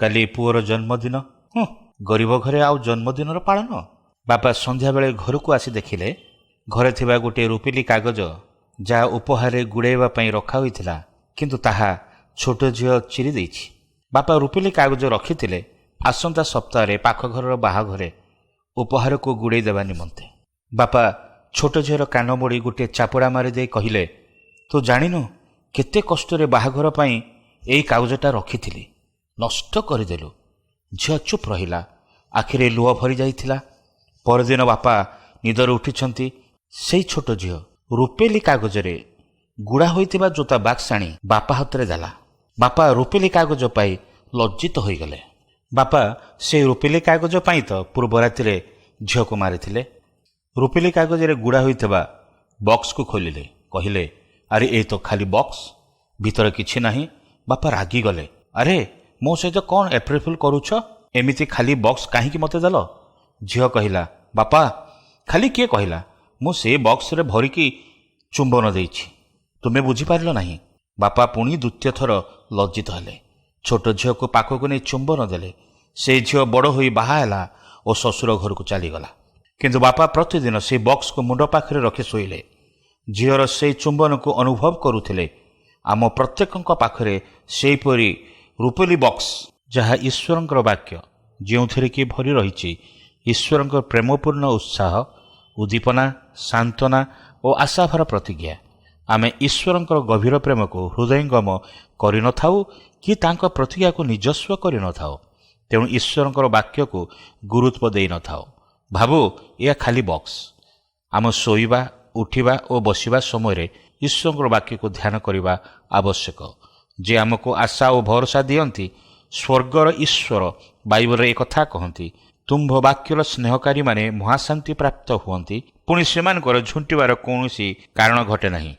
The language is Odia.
କାଲି ପୁଅର ଜନ୍ମଦିନ। ହୁଁ, ଗରିବ ଘରେ ଆଉ ଜନ୍ମଦିନର ପାଳନ? ବାପା ସନ୍ଧ୍ୟାବେଳେ ଘରକୁ ଆସି ଦେଖିଲେ, ଘରେ ଥିବା ଗୋଟିଏ ରୁପିଲି କାଗଜ, ଯାହା ଉପହାରରେ ଗୁଡ଼ାଇବା ପାଇଁ ରଖା ହୋଇଥିଲା, କିନ୍ତୁ ତାହା ଛୋଟ ଝିଅ ଚିରି ଦେଇଛି। ବାପା ରୁପିଲି କାଗଜ ରଖିଥିଲେ ଆସନ୍ତା ସପ୍ତାହରେ ପାଖ ଘରର ବାହାଘରେ ଉପହାରକୁ ଗୁଡ଼େଇ ଦେବା ନିମନ୍ତେ। ବାପା ଛୋଟ ଝିଅର କାନ ମୋଡ଼ି ଗୋଟିଏ ଚାପୁଡ଼ା ମାରିଦେଇ କହିଲେ, "ତୁ ଜାଣିନୁ କେତେ କଷ୍ଟରେ ବାହାଘର ପାଇଁ ଏଇ କାଗଜଟା ରଖିଥିଲି? ନଷ୍ଟ କରିଦେଲୁ।" ଝିଅ ଚୁପ୍ ରହିଲା। ଆଖିରେ ଲୁହ ଭରି ଯାଇଥିଲା। ପରଦିନ ବାପା ନିଦରୁ ଉଠିଛନ୍ତି। ସେଇ ଛୋଟ ଝିଅ ରୁପେଲି କାଗଜରେ ଗୁଡ଼ା ହୋଇଥିବା ଜୋତା ବାକ୍ସ ଆଣି ବାପା ହାତରେ ଦେଲା। ବାପା ରୁପେଲି କାଗଜ ପାଇ ଲଜ୍ଜିତ ହୋଇଗଲେ। ବାପା ସେଇ ରୁପେଲି କାଗଜ ପାଇଁ ତ ପୂର୍ବ ରାତିରେ ଝିଅକୁ ମାରିଥିଲେ। ରୁପେଲି କାଗଜରେ ଗୁଡ଼ା ହୋଇଥିବା ବକ୍ସକୁ ଖୋଲିଲେ। କହିଲେ, "ଆରେ, ଏ ତ ଖାଲି ବକ୍ସ, ଭିତରେ କିଛି ନାହିଁ।" ବାପା ରାଗିଗଲେ। "ଆରେ, ମୋ ସହିତ କ'ଣ ଏପ୍ରିଲ ଫୁଲ୍ କରୁଛ? ଏମିତି ଖାଲି ବକ୍ସ କାହିଁକି ମୋତେ ଦେଲ?" ଝିଅ କହିଲା, "ବାପା, ଖାଲି କିଏ କହିଲା? ମୁଁ ସେ ବକ୍ସରେ ଭରିକି ଚୁମ୍ବନ ଦେଇଛି। ତୁମେ ବୁଝିପାରିଲ ନାହିଁ।" ବାପା ପୁଣି ଦ୍ୱିତୀୟ ଥର ଲଜ୍ଜିତ ହେଲେ। ଛୋଟ ଝିଅକୁ ପାଖକୁ ନେଇ ଚୁମ୍ବନ ଦେଲେ। ସେ ଝିଅ ବଡ଼ ହୋଇ ବାହା ହେଲା ଓ ଶ୍ୱଶୁର ଘରକୁ ଚାଲିଗଲା। କିନ୍ତୁ ବାପା ପ୍ରତିଦିନ ସେଇ ବକ୍ସକୁ ମୁଣ୍ଡ ପାଖରେ ରଖି ଶୋଇଲେ। ଝିଅର ସେଇ ଚୁମ୍ବନକୁ ଅନୁଭବ କରୁଥିଲେ। ଆମ ପ୍ରତ୍ୟେକଙ୍କ ପାଖରେ ସେହିପରି ରୂପେଲି ବକ୍ସ, ଯାହା ଈଶ୍ୱରଙ୍କର ବାକ୍ୟ, ଯେଉଁଥିରେ କି ଭରି ରହିଛି ଈଶ୍ୱରଙ୍କ ପ୍ରେମପୂର୍ଣ୍ଣ ଉତ୍ସାହ, ଉଦ୍ଦୀପନା, ସାନ୍ତ୍ୱନା ଓ ଆଶାଭରା ପ୍ରତିଜ୍ଞା। ଆମେ ଈଶ୍ୱରଙ୍କର ଗଭୀର ପ୍ରେମକୁ ହୃଦୟଙ୍ଗମ କରିନଥାଉ କି ତାଙ୍କ ପ୍ରତିଜ୍ଞାକୁ ନିଜସ୍ୱ କରିନଥାଉ। ତେଣୁ ଈଶ୍ୱରଙ୍କର ବାକ୍ୟକୁ ଗୁରୁତ୍ୱ ଦେଇନଥାଉ। ଭାବୁ ଏହା ଖାଲି ବକ୍ସ। ଆମ ଶୋଇବା, ଉଠିବା ଓ ବସିବା ସମୟରେ ଈଶ୍ୱରଙ୍କର ବାକ୍ୟକୁ ଧ୍ୟାନ କରିବା ଆବଶ୍ୟକ, ଯେ ଆମକୁ ଆଶା ଓ ଭରସା ଦିଅନ୍ତି। ସ୍ୱର୍ଗର ଈଶ୍ୱର ବାଇବଲରେ ଏକଥା କହନ୍ତି, "ତୁମ୍ଭ ବାକ୍ୟର ସ୍ନେହକାରୀମାନେ ମହାଶାନ୍ତି ପ୍ରାପ୍ତ ହୁଅନ୍ତି, ପୁଣି ସେମାନଙ୍କର ଝୁଣ୍ଟିବାର କୌଣସି କାରଣ ଘଟେ ନାହିଁ।"